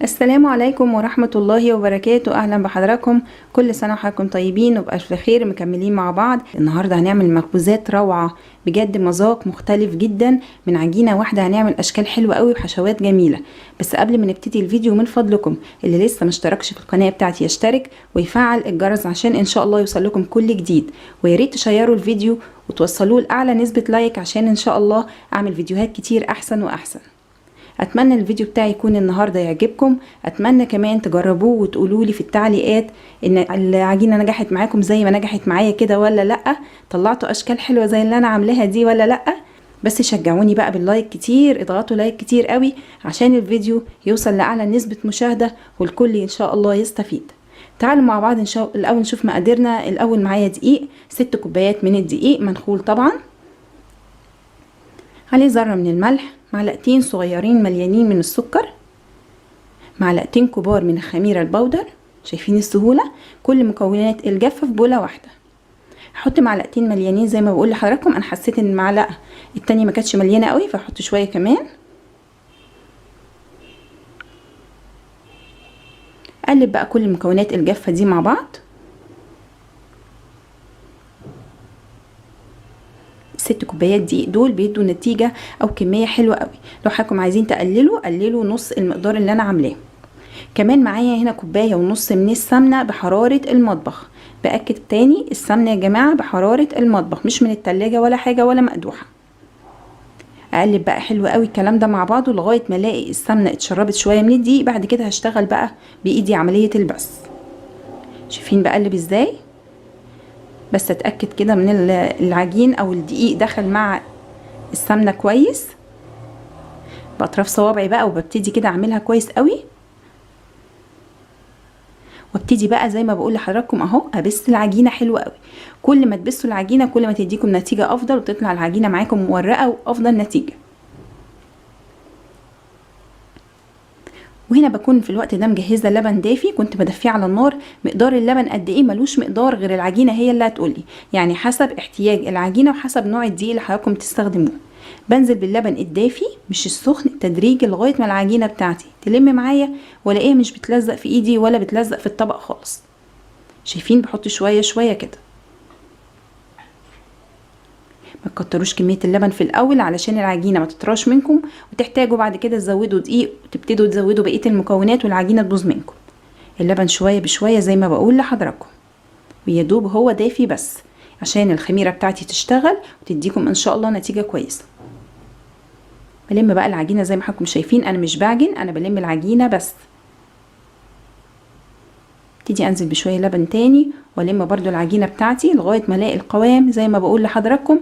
السلام عليكم ورحمة الله وبركاته. أهلا بحضراتكم، كل سنة وحضراتكم طيبين وبألف خير. مكملين مع بعض النهاردة هنعمل مخبوزات روعة بجد، مذاق مختلف جدا من عجينة واحدة. هنعمل أشكال حلوة قوي وحشوات جميلة. بس قبل ما نبتدي الفيديو، من فضلكم اللي لسه مشتركش في القناة بتاعتي يشترك ويفعل الجرس عشان إن شاء الله يوصل لكم كل جديد، وياريت تشيروا الفيديو وتوصلوه لأعلى نسبة like عشان إن شاء الله أعمل فيديوهات كتير أحسن وأحسن. اتمنى الفيديو بتاعي يكون النهارده يعجبكم، اتمنى كمان تجربوه وتقولوا لي في التعليقات ان العجينة نجحت معاكم زي ما نجحت معايا كده ولا لا، طلعتوا اشكال حلوة زي اللي انا عاملاها دي ولا لا. بس شجعوني بقى بال like كتير، اضغطوا like كتير قوي عشان الفيديو يوصل لاعلى نسبه مشاهده والكل ان شاء الله يستفيد. تعالوا مع بعض الاول نشوف مقاديرنا. الاول معايا دقيق، 6 كوبايات من الدقيق منخول طبعا، عليه ذره من الملح، معلقتين صغيرين مليانين من السكر، معلقتين كبار من الخميرة البودر. شايفين السهولة؟ كل مكونات الجافة في بولة واحدة. هحط معلقتين مليانين زي ما بقول لحضراتكم، انا حسيت ان المعلقة التانية ما كانتش مليانة قوي فهحط شوية كمان. قلب بقى كل المكونات الجافة دي مع بعض. 6 كوبايات دقيق دول بيدوا نتيجة او كمية حلوة قوي. لو حضراتكم عايزين تقللوا قللوا نص المقدار اللي انا عاملاه. كمان معايا هنا كوباية ونص من السمنة بحرارة المطبخ. بأكد تاني، السمنة يا جماعة بحرارة المطبخ، مش من التلاجة ولا حاجة ولا مقدوحة. اقلب بقى حلو قوي الكلام ده مع بعضه لغاية ما الاقي السمنة اتشربت شوية من الدقيق. بعد كده هشتغل بقى بايدي عملية البس. شايفين بقلب ازاي؟ بس اتاكد كده من العجين او الدقيق دخل مع السمنة كويس باطراف صوابعي بقى، وببتدي كده اعملها كويس قوي. وابتدي بقى زي ما بقول لحضراتكم اهو ابس العجينة حلوة قوي. كل ما تبسوا العجينة كل ما تديكم نتيجة افضل، وتطلع العجينة معاكم مورقه وافضل نتيجة. وهنا بكون في الوقت ده مجهزة لبن دافي، كنت بدفيه على النار. مقدار اللبن قد ايه؟ ملوش مقدار غير العجينة هي اللي هتقولي، يعني حسب احتياج العجينة وحسب نوع الدقيق اللي حضراتكم تستخدموه. بنزل باللبن الدافي مش السخن تدريجي لغاية ما العجينة بتاعتي تلم معايا والاقيها مش بتلزق في ايدي ولا بتلزق في الطبق خالص. شايفين؟ بحط شوية شوية كده. ما تكتروش كمية اللبن في الاول علشان العجينة ما تطراش منكم وتحتاجوا بعد كده تزودوا دقيق وتبتدوا تزودوا بقية المكونات والعجينه تبوظ منكم. اللبن شوية بشوية زي ما بقول لحضراتكم، ويا دوب هو دافي بس عشان الخميره بتاعتي تشتغل وتديكم ان شاء الله نتيجة كويسة. بلم بقى العجينة زي ما حضراتكم شايفين، انا مش بعجن، انا بلم العجينة بس. ابتدي انزل بشوية لبن تاني والم برده العجينة بتاعتي لغاية ما الاقي القوام زي ما بقول لحضراتكم،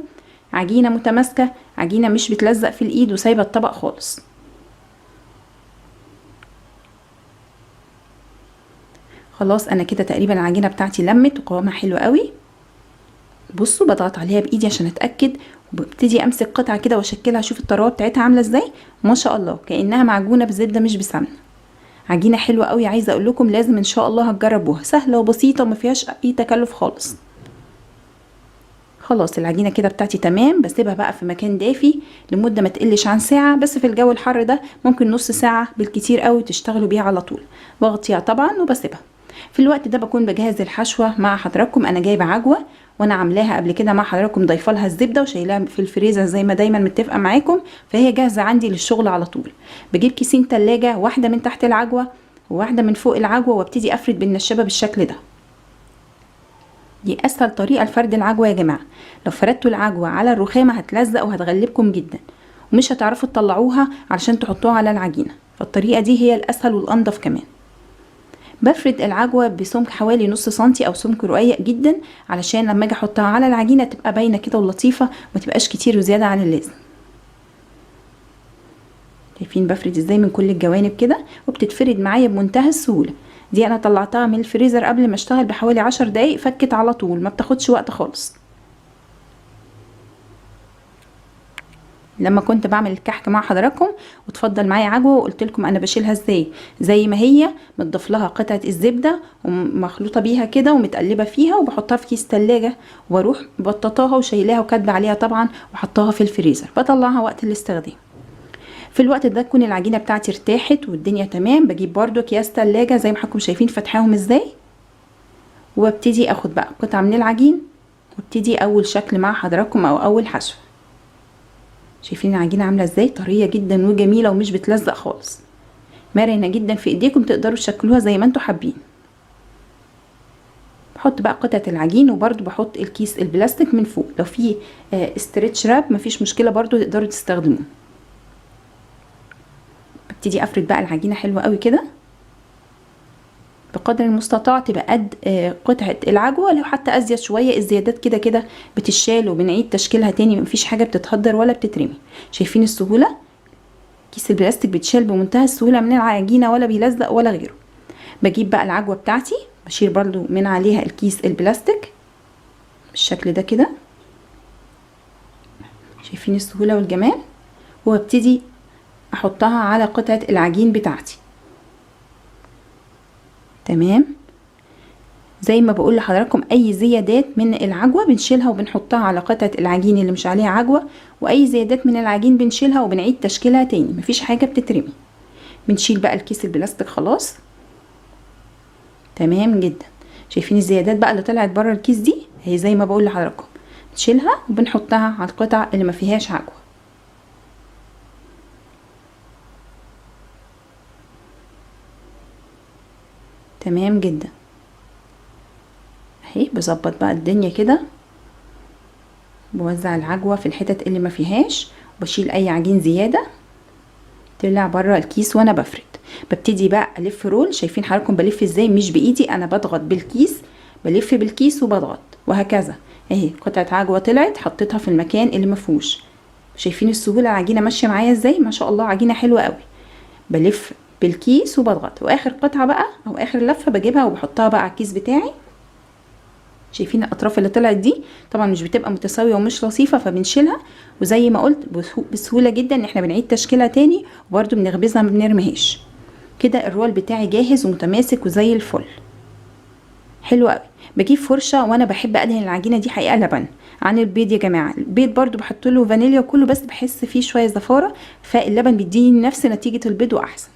عجينه متماسكة، عجينه مش بتلزق في الايد وسايبه الطبق خالص. خلاص انا كده تقريبا العجينة بتاعتي لمت وقوامها حلو قوي. بصوا بضغط عليها بايدي عشان اتاكد، وببتدي امسك قطعه كده واشكلها، اشوف الطراوه بتاعتها عامله ازاي. ما شاء الله كانها معجونه بزبده مش بسمنه. عجينه حلوة قوي، عايزه اقول لكم لازم ان شاء الله هتجربوها، سهلة وبسيطة وما فيهاش اي تكلف خالص. خلاص العجينة كده بتاعتي تمام. بسيبها بقى في مكان دافي لمدة ما تقلش عن ساعة، بس في الجو الحر ده ممكن نص ساعة بالكتير قوي تشتغلوا بيها على طول. بغطيها طبعا وبسيبها. في الوقت ده بكون بجهز الحشوه مع حضراتكم. انا جايبه عجوه وانا عاملاها قبل كده مع حضراتكم، ضايفه لها الزبدة وشايلاها في الفريزر زي ما دايما متفقه معاكم، فهي جاهزة عندي للشغل على طول. بجيب كيسين تلاجة، واحدة من تحت العجوه وواحدة من فوق العجوه، وابتدي افرد بالنشابه بالشكل ده. دي اسهل طريقه لفرد العجوه يا جماعة. لو فردتوا العجوه على الرخامه هتلزق وهتغلبكم جدا ومش هتعرفوا تطلعوها علشان تحطوها على العجينة، فالطريقه دي هي الاسهل والانضف كمان. بفرد العجوه بسمك حوالي نص سنتي او سمك رقيق جدا علشان لما اجي احطها على العجينة تبقى باينة كده ولطيفة وما تبقاش كتير وزيادة عن اللازم. شايفين بفرد ازاي من كل الجوانب كده، وبتتفرد معايا بمنتهى السهولة. دي انا طلعتها من الفريزر قبل ما اشتغل بحوالي 10 دقايق، فكت على طول، ما بتاخدش وقت خالص. لما كنت بعمل الكحك مع حضراتكم وتفضل معايا عجوه وقلت لكم انا بشيلها ازاي، زي ما هي متضاف لها قطعه الزبدة ومخلوطه بيها كده ومتقلبه فيها، وبحطها في كيس تلاجة واروح بططاها وشايلاها وكاتبه عليها طبعا وحطاها في الفريزر، بطلعها وقت الاستخدام. في الوقت ده تكون العجينة بتاعتي ارتاحت والدنيا تمام. بجيب برده اكياس تلاجة زي ما حضراتكم شايفين فتحاهم ازاي، وابتدي اخد بقى قطعه من العجين وابتدي اول شكل مع حضراتكم او اول حشوه. شايفين العجينة عامله ازاي؟ طرية جدا وجميلة ومش بتلزق خالص، مرنه جدا في ايديكم، تقدروا تشكلوها زي ما انتم حابين. بحط بقى قطعه العجين، وبرده بحط الكيس البلاستيك من فوق. لو في stretch wrap مفيش مشكلة برده تقدروا تستخدموه. ببتدي افرد بقى العجينة حلوة قوي كده بقدر المستطاع، تبقى قد قطعه العجوه، لو حتى ازيد شوية. الزيادات كده كده بتشال وبنعيد تشكيلها تاني، مفيش حاجة بتتهدر ولا بتترمي. شايفين السهولة؟ كيس البلاستيك بيتشال بمنتهى السهولة من العجينة، ولا بيلزق ولا غيره. بجيب بقى العجوه بتاعتي، بشيل برضو من عليها الكيس البلاستيك بالشكل ده كده. شايفين السهولة والجمال؟ وابتدي احطها على قطعه العجين بتاعتي. تمام، زي ما بقول لحضراتكم اي زيادات من العجوه بنشيلها وبنحطها على قطعه العجين اللي مش عليها عجوه، واي زيادات من العجين بنشيلها وبنعيد تشكيلها تاني، مفيش حاجة بتترمي. بنشيل بقى الكيس البلاستيك خلاص. تمام جدا. شايفين الزيادات بقى اللي طلعت بره الكيس دي؟ هي زي ما بقول لحضراتكم بنشيلها وبنحطها على القطع اللي ما فيهاش عجوه. تمام جدا. اهي بظبط بقى الدنيا كده، بوزع العجوه في الحتت اللي ما فيهاش، وبشيل اي عجين زيادة طلع بره الكيس وانا بفرد. ببتدي بقى الف roll. شايفين حضراتكم بلف ازاي؟ مش بايدي، انا بضغط بالكيس، بلف بالكيس وبضغط وهكذا. اهي قطعه عجوه طلعت، حطيتها في المكان اللي ما فيهوش. شايفين السهولة العجينة ماشية معايا ازاي؟ ما شاء الله عجينه حلوة قوي. بلف بالكيس وبضغط، واخر قطعه بقى او اخر لفه بجيبها وبحطها بقى على الكيس بتاعي. شايفين الاطراف اللي طلعت دي؟ طبعا مش بتبقى متساوية ومش لطيفة، فبنشيلها. وزي ما قلت بسهولة جدا ان احنا بنعيد تشكيلها تاني، وبرده بنخبزها ما بنرميهاش. كده الرول بتاعي جاهز ومتماسك وزي الفل، حلو قوي. بجيب فرشه، وانا بحب ادهن العجينة دي حقيقة لبن عن البيض يا جماعة. البيض برده بحط له فانيليا وكله، بس بحس فيه شوية زفاره، فاللبن بيديني نفس نتيجة البيض واحسن.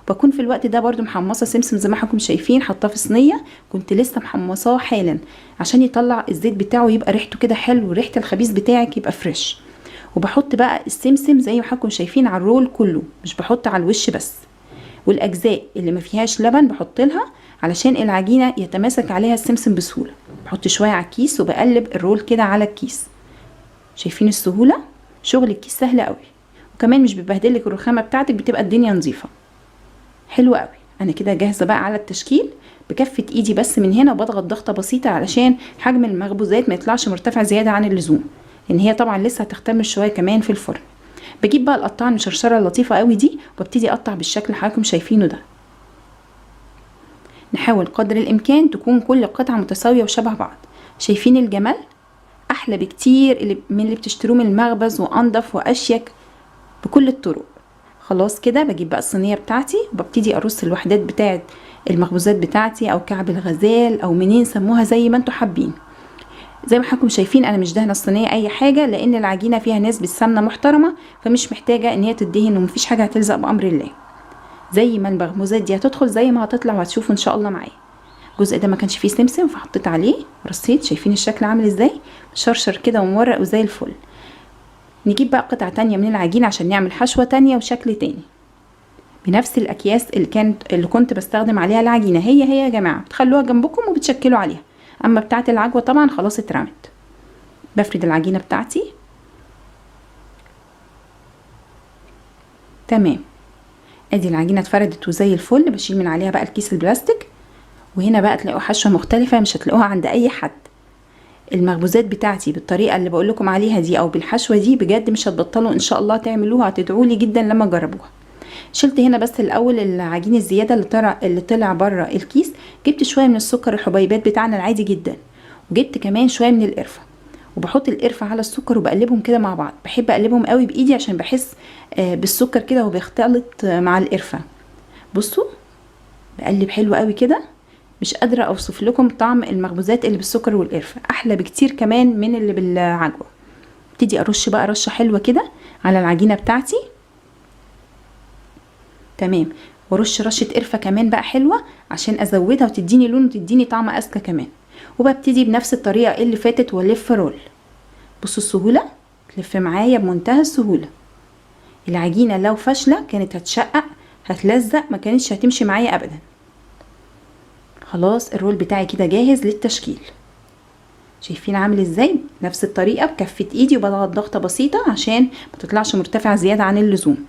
بكون في الوقت ده برده محمصه سمسم زي ما حضراتكم شايفين، حطاه في صينية كنت لسه محمصاه حالا عشان يطلع الزيت بتاعه، يبقى ريحته كده حلو، وريحه الخبيز بتاعك يبقى fresh. وبحط بقى السمسم زي ما حضراتكم شايفين على ال roll كله، مش بحط على الوش بس. والاجزاء اللي ما فيهاش لبن بحط لها علشان العجينة يتماسك عليها السمسم بسهولة. بحط شوية على الكيس وبقلب ال roll كده على الكيس. شايفين السهولة؟ شغل الكيس سهل قوي، وكمان مش بيبهدلك الرخامه بتاعتك، بتبقى الدنيا نظيفة. حلو قوي. انا كده جاهزة بقى على التشكيل. بكفه ايدي بس من هنا وبضغط ضغطه بسيطة علشان حجم المخبوزات ما يطلعش مرتفع زيادة عن اللزوم، لان هي طبعا لسه هتختمر شوية كمان في الفرن. بجيب بقى القطاعه المشرشره اللطيفة قوي دي، وابتدي اقطع بالشكل اللي حضراتكم شايفينه ده. نحاول قدر الامكان تكون كل قطعه متساوية وشبه بعض. شايفين الجمال؟ احلى بكتير من اللي بتشتروه من المخبز، وانضف واشيك بكل الطرق. خلاص كده بجيب بقى الصينية بتاعتي وببتدي ارص الوحدات بتاعه المخبوزات بتاعتي، او كعب الغزال، او منين سموها زي ما انتم حابين. زي ما حضراتكم شايفين انا مش دهنه الصينية اي حاجة، لان العجينة فيها نسبه سمنه محترمه، فمش محتاجه ان هي تدهن، ومفيش حاجة هتلزق بامر الله. زي ما المخبوزات دي هتدخل زي ما هتطلع، وهتشوفوا ان شاء الله معايا. الجزء ده ما كانش فيه سمسم فحطيت عليه رصيت. شايفين الشكل عامل ازاي؟ شرشر كده ومورق وزي الفل. نجيب بقى قطعة تانية من العجين عشان نعمل حشوة تانية وشكل تاني بنفس الأكياس اللي كنت بستخدم عليها العجينة. هي هي يا جماعة، بتخلوها جنبكم وبتشكلوا عليها. أما بتاعة العجوة طبعا خلاص اترمت. بفرد العجينة بتاعتي. تمام، ادي العجينة اتفردت وزي الفل. بشيل من عليها بقى الكيس البلاستيك، وهنا بقى تلاقوا حشوة مختلفة مش هتلاقوها عند أي حد. المخبوزات بتاعتي بالطريقة اللي بقول لكم عليها دي او بالحشوه دي بجد مش هتبطلوا ان شاء الله تعملوها، هتدعوا لي جدا لما تجربوها. شلت هنا بس الاول العجين الزيادة اللي طلع بره الكيس. جبت شوية من السكر الحبيبات بتاعنا العادي جدا، وجبت كمان شوية من القرفه، وبحط القرفه على السكر وبقلبهم كده مع بعض. بحب اقلبهم قوي بايدي عشان بحس بالسكر كده وبيختلط مع القرفه. بصوا بقلب حلو قوي كده، مش قادرة اوصف لكم طعم المخبوزات اللي بالسكر والقرفه، احلى بكتير كمان من اللي بالعجوه. ابتدي ارش بقى رشه حلوة كده على العجينة بتاعتي. تمام. وارش رشه قرفه كمان بقى حلوة عشان ازودها وتديني لون وتديني طعم اذكى كمان. وببتدي بنفس الطريقة اللي فاتت والف roll. بصوا السهولة، تلف معايا بمنتهى السهولة. العجينة لو فاشلة كانت هتشقق هتلزق، ما كانتش هتمشي معايا ابدا. خلاص ال roll بتاعي كده جاهز للتشكيل. شايفين عامل ازاي؟ نفس الطريقة بكفه ايدي وبضغط ضغطه بسيطة عشان ما تطلعش مرتفعة زيادة عن اللزوم.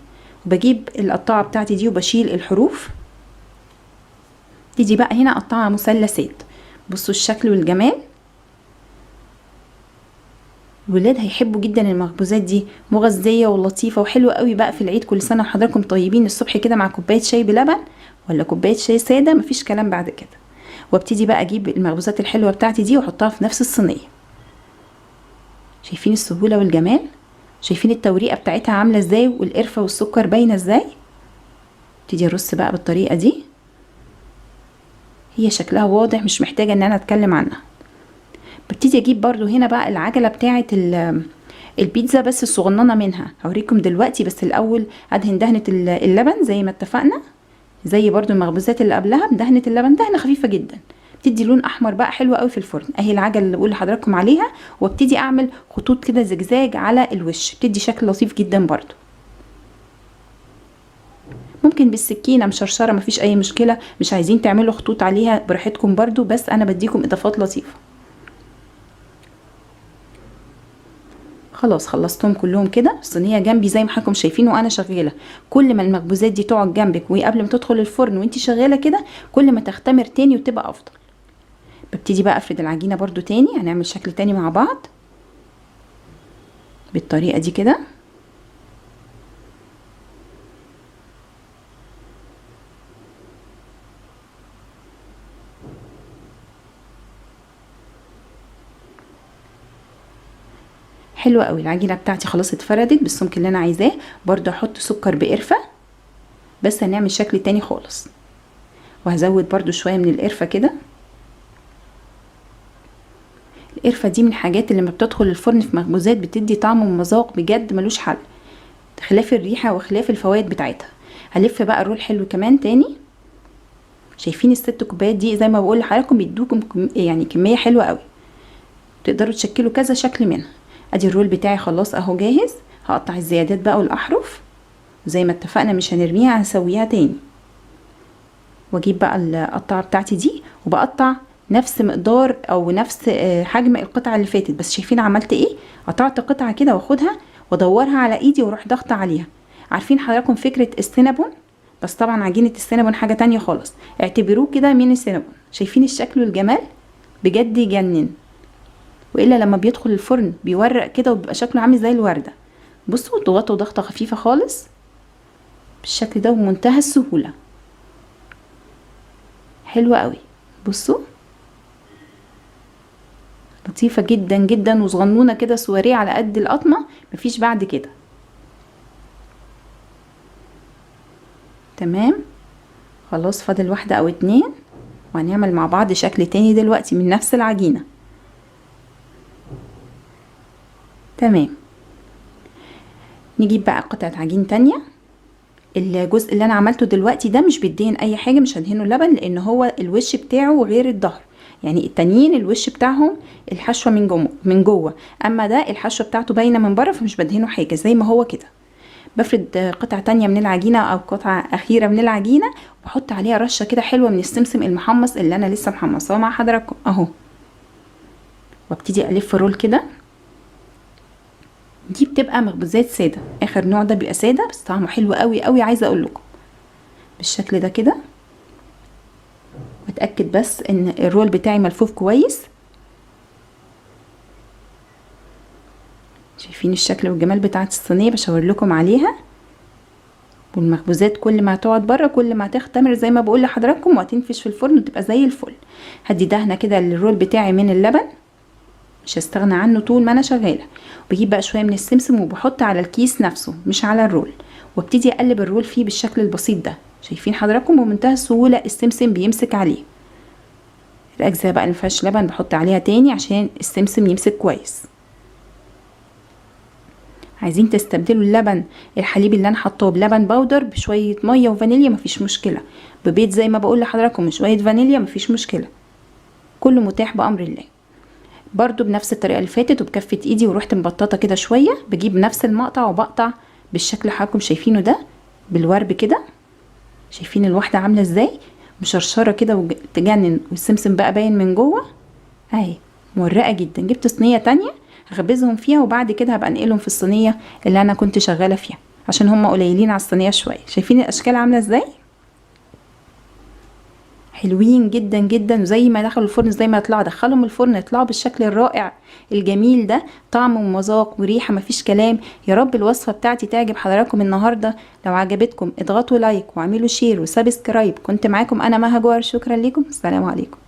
وبجيب القطاعه بتاعتي دي وبشيل الحروف. تيجي بقى هنا قطعها مثلثات. بصوا الشكل والجمال، الولاد هيحبوا جدا المخبوزات دي، مغذيه ولطيفة وحلوه قوي بقى في العيد. كل سنة وحضراتكم طيبين. الصبح كده مع كوباية شاي بلبن ولا كوباية شاي ساده، مفيش كلام بعد كده. وابتدي بقى اجيب المخبوزات الحلوة بتاعتي دي واحطها في نفس الصينية. شايفين السهولة والجمال؟ شايفين التوريقه بتاعتها عامله ازاي والقرفه والسكر باينة ازاي؟ ابتدي ارص بقى بالطريقة دي. هي شكلها واضح، مش محتاجه ان انا اتكلم عنها. ببتدي اجيب برضو هنا بقى العجلة بتاعه البيتزا بس الصغننه منها، هوريكم دلوقتي. بس الاول ادهن دهنه اللبن زي ما اتفقنا، زي برضو المخبوزات اللي قبلها بدهنه اللبن، دهنه خفيفة جدا بتدي لون احمر بقى حلو قوي في الفرن. اهي العجلة اللي بقول لحضراتكم عليها. وابتدي اعمل خطوط كده زجزاج على الوش، بتدي شكل لطيف جدا برضو. ممكن بالسكينة مشرشره مفيش اي مشكلة، مش عايزين تعملوا خطوط عليها براحتكم برضو، بس انا بديكم اضافات لطيفة. خلاص خلصتهم كلهم كده. الصينية جنبي زي ما حضراتكم شايفين وانا شغالة. كل ما المخبوزات دي تقعد جنبك وقبل ما تدخل الفرن وانتي شغالة كده، كل ما تختمر تاني وتبقى افضل. ببتدي بقى افرد العجينة برضو تاني، هنعمل شكل تاني مع بعض بالطريقة دي كده. حلوة قوي العجينة بتاعتي خلاص اتفردت بالسمك اللي انا عايزاه. برضو احط سكر بقرفه، بس هنعمل شكل تاني خالص. وهزود برضو شوية من القرفه كده. القرفه دي من الحاجات اللي لما بتدخل الفرن في مخبوزات بتدي طعم ومذاق بجد ملوش حل، خلاف الريحة وخلاف الفوائد بتاعتها. هلف بقى الرول حلو كمان تاني. شايفين الست كوبايات دي زي ما بقول لحضراتكم بيدوكم يعني كمية حلوة قوي، تقدروا تشكلوا كذا شكل منها. ادي الرول بتاعي خلاص اهو جاهز. هقطع الزيادات بقى والاحرف زي ما اتفقنا، مش هنرميها، هنسويها تاني. واجيب بقى القطعة بتاعتي دي وبقطع نفس مقدار او نفس حجم القطعة اللي فاتت، بس شايفين عملت ايه؟ قطعت قطعه كده واخدها وادورها على ايدي واروح ضغطه عليها. عارفين حضراتكم فكرة السينابون؟ بس طبعا عجينه السينابون حاجة تانية خالص، اعتبروه كده من السينابون. شايفين الشكل والجمال؟ بجد يجنن. والا لما بيدخل الفرن بيورق كده وبيبقى شكله عامل زي الورده. بصوا ضغطوا ضغطه خفيفة خالص بالشكل ده ومنتهى السهولة، حلوة قوي. بصوا لطيفة جدا جدا وصغنونه كده، سواريه على قد القطمه، مفيش بعد كده. تمام خلاص، فاضل واحدة او اتنين وهنعمل مع بعض شكل تاني دلوقتي من نفس العجينة. تمام، نجيب بقى قطعه عجين تانية. الجزء اللي انا عملته دلوقتي ده مش بيدهن اي حاجة، مش هدهنه لبن لان هو الوش بتاعه غير الظهر، يعني التانيين الوش بتاعهم الحشوه من جوه، اما ده الحشوه بتاعته باينة من بره فمش بدهنه حاجة، زي ما هو كده. بفرد قطعه تانية من العجينة او قطعه اخيرة من العجينة وبحط عليها رشه كده حلوة من السمسم المحمص اللي انا لسه محمصاه مع حضراتكم اهو. وابتدي الف رول كده. دي بتبقى مخبوزات ساده، اخر نوع ده بيبقى ساده بس طعمه حلو قوي قوي، عايزه اقول لكم بالشكل ده كده. واتاكد بس ان الرول بتاعي ملفوف كويس. شايفين الشكل والجمال بتاعت الصينية بشاور لكم عليها. والمخبوزات كل ما هتقعد بره كل ما هتختمر زي ما بقول لحضراتكم، وهتنفش في الفرن وتبقى زي الفل. هدي دهنه كده للرول بتاعي من اللبن، مش هستغنى عنه طول ما انا شغالة. بجيب بقى شوية من السمسم وبحط على الكيس نفسه مش على الرول، وابتدي اقلب الرول فيه بالشكل البسيط ده. شايفين حضراتكم بمنتهى السهولة السمسم بيمسك عليه. الاجزاء بقى اللي مفيهاش لبن بحط عليها تاني عشان السمسم يمسك كويس. عايزين تستبدلوا اللبن الحليب اللي انا حطاه بلبن بودر بشوية مية وفانيليا مفيش مشكلة، ببيض زي ما بقول لحضراتكم شوية فانيليا مفيش مشكلة، كله متاح بامر الله. برضو بنفس الطريقة اللي فاتت وبكفه ايدي ورحت مبططه كده شوية، بجيب نفس المقطع وبقطع بالشكل اللي حضراتكم شايفينه ده بالورب كده. شايفين الواحدة عامله ازاي؟ مشرشره كده وتجنن، والسمسم بقى باين من جوه اهي، مورقه جدا. جبت صينية تانية هخبزهم فيها، وبعد كده هبقى انقلهم في الصينية اللي انا كنت شغالة فيها عشان هم قليلين على الصينية شوية. شايفين الاشكال عامله ازاي؟ حلوين جدا جدا. وزي ما دخلوا الفرن زي ما يطلعوا، دخلهم الفرن يطلعوا بالشكل الرائع الجميل ده، طعم ومذاق وريحه مفيش كلام. يا رب الوصفة بتاعتي تعجب حضراتكم النهارده. لو عجبتكم اضغطوا like واعملوا share و subscribe. كنت معاكم انا مها جوهر، شكرا لكم، السلام عليكم.